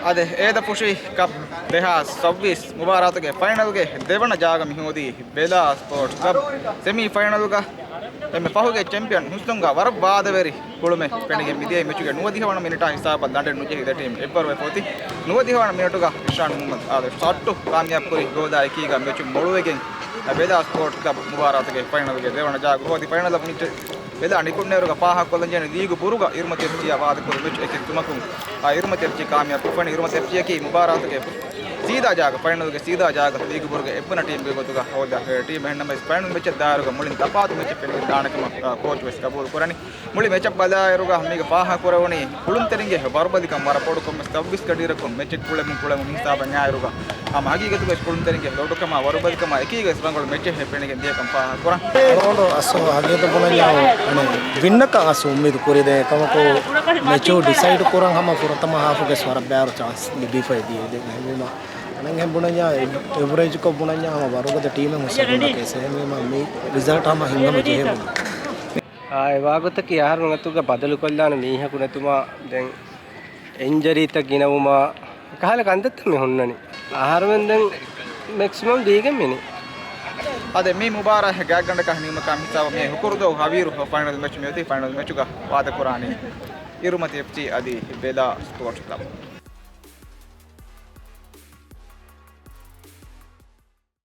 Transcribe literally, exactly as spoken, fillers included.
އާދެ، އޭދަ ފުށީ ކަޕް ދެހާސް ސައްބީސް މުބާރާތުގެ ފައިނަލްގެ ދެވަނަ ޖާގަ މި ހޯދީ ބެލާ ސްޕޯޓްސް ކްލަބް. ސެމީ ފައިނަލްގަ އެންމެ ފަހުގެ ޗެމްޕިއަން ހުސްތުންގަ ވަރަށް ވާދަވެރި ގުޅުމެއް ފެނިގެން މިދިޔައީ. މެޗުގެ ނުވަދިހަވަނަ މިނިޓާ ހިސާބަށް ލަނޑެއް ނުޖެހި ދެ ޓީމް އެއްވަރުވެ ފޮތި. ނުވަދިހަވަނަ މިނިޓުގަ އިޝާން މުހައްމަދު އާދެ ޝޮޓް ކާމިޔާބު ކުރި ގޯލާ އެކީގަ މެޗު މޮޅުވެގެން ބެލާ ސްޕޯޓްސް ކްލަބް މުބާރާތުގެ ފައިނަލްގެ ދެވަނަ ޖާގަ ހޯދި. ފައިނަލަށް މި ވެލާ ނިކުންނޭރުގަ ފާހަގަކޮށްލަންޖެހޭނެ ލީގު ބުރުގަ އިރުމަތި އެފްސީއާ ވާދަކުރި މެޗު އެކެއް ތުމަކުން، އާ، އިރުމަތި އެފްސީ ކާމިޔާބު ކޮށްފަނި. އިރުމަތި އެފްސީއަކީ މުބާރާތުގެ ސީދާ ޖާގަ، ފައިނަލްގެ ސީދާ ޖާގަ ލީގު ބުރުގެ އެއްވަނަ ޓީމްގެ ގޮތުގަ ހޯދާ ޓީމް. އެހެންނަމަވެސް ފައިނަލް މެޗަށް ދާއިރުގަ މުޅިން ތަފާތު މެޗެއް ފެނިގެން ދާނެ ކަމަށް، އާ، ކޯޗު ވެސް ގަބޫލު ކުރަނީ. މުޅި މެޗަށް ބަލާއިރުގަ މީގަ ފާހަގަކުރެވުނީ ކުޅުންތެރިންގެ ވަރުބަލިކަން ވަރަށް ބޮޑު ކޮންމެސް ސައްބީސް ގަޑިއިރަކުން މެޗެއް ކުޅެމުން ކުޅެމުން ހިސާބަށް އައިއިރުގަ، ހަމަ ހަގީގަތުގައި ކުޅުންތެރިންގެ ލޮޑުކަމާ ވަރުބަލިކަމާ އެކީގަ ވަރުބަލިކަމާ އެކީގަ ވެސް ފެނިގެން ދިޔަކަން ފާހަގަކުރަން. ރޮނާލްޑޯ އަސްލު ހަގީގަތަށް ބުނަންޏާ ވިންނަކަށް އަސްލު އުއްމީދު ކުރިދޭ ކަމަކު މެޗު ޑިސައިޑް ކުރަން ހަމަ ފުރަތަމަ ހާފުގެ ވަރަށް ބޭރު ޗާންސް ލިބިފައި ދިޔައީ. އެހެންވީމަ އަނެއްހެން ބުނަންޏާ އެވްރޭޖްކޮށް ބުނަންޏާ ހަމަ ވަރުގަދަ ޓީމެއް ހުސްއެއް ބުންނަ ކޭސް. އެހެންވީމަ މި ރިޒަލްޓް ހަމަ ހިނގަމު ޖެހޭ. އާ، އެ ވާގޮތަކީ އަހަރުމެން އަތުގަ ބަދަލުކޮށްލާނެ މީހަކު ނެތުމާ ދެން އިންޖަރީތައް ގިނަވުމާ ކަހަލަ ކަންތައްތައް މި ހުންނަނީ. އަހަރުމެން ދެން މެކްސިމަމް ދީގެން މިނި. އާދެ، މި މުބާރާތް ގާތްގަނޑަކަށް ނިމުމަކާ ހިސާބަށް މި ހުކުރުދުވަހު ހަވީރު ފައިނަލް މެޗު މިއޮތީ. ފައިނަލް މެޗުގަ ވާދަކުރާނީ އިރުމަތި އެފްސީ އަދި ބެލާ ސްޕޯޓްސް ކްލަބް.